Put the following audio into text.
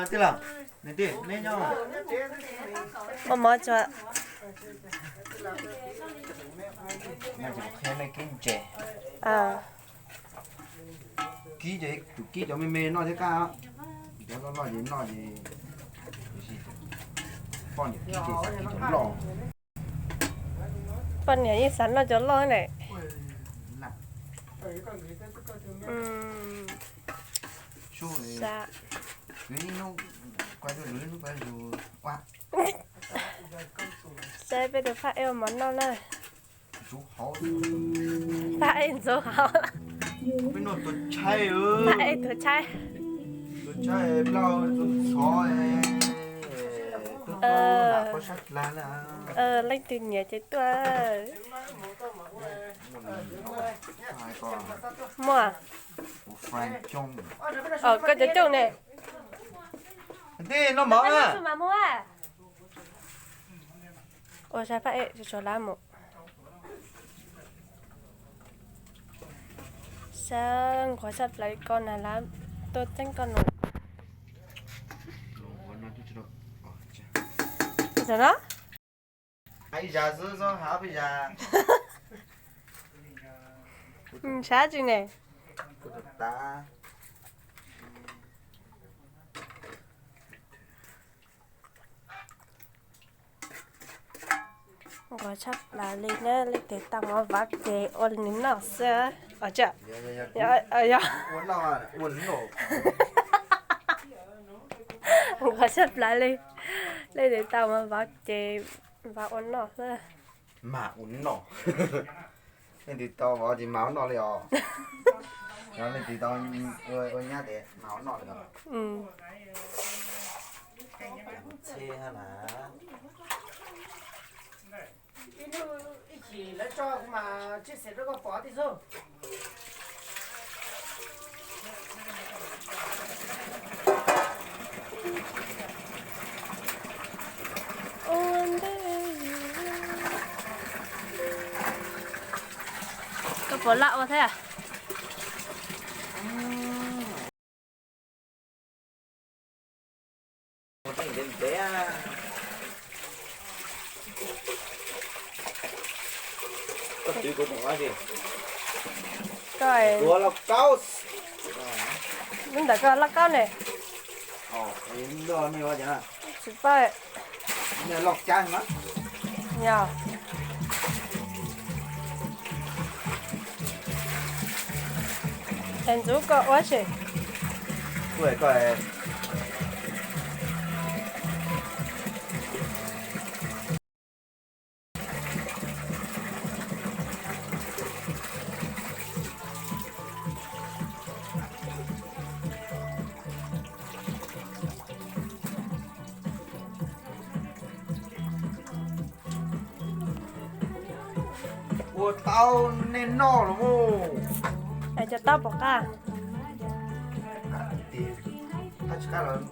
Tij laug, niam tij, neb nyob. Ua mov tso. Qhia nej kib ntses. Kib ces tus kib cov me me noj thiab qab, cov loj loj ces noj ces, poj niam kib ces xav kib cov loj. Poj niam yeej xav noj cov loj ne. Saib peb tus Phaj Ej ua mov noj na. Phaj Ej ntxuav hauv. Phaj Ej tuav tshaib. Leej twg nyiam ces tuaj. Muaj. Koj cov cooj ne. Tij, noj mov na. Ua saib Phaj Ej tsuas lab mus. Saib nquag tshaj plaws ko na, lab tuaj txeeb ko no. Saib tsi ne. Nquag tshaj plaws li na, leej twg tau mov vov ces ua li nws noj xwb. Nquag tshaj plaws li, leej twg tau mov vov ces vov ua noj xwb. Mas ua noj. Leej twg tau vov ces mas ua noj li os. Yog leej twg tau ua nyab ces mas ua noj li os. Txheb hab na. Koj puas laj ua thiab? Koj twv kuv tus dab tsi? Koj ua lauj kaub. Lub ntawm koj lauj kaub ne. Tsis paub. Lauj kaub na. Yog. Es ntxuav koj ua si. Ua tau nej noj los. Es cov taub puas qab? Qab tsis qab los.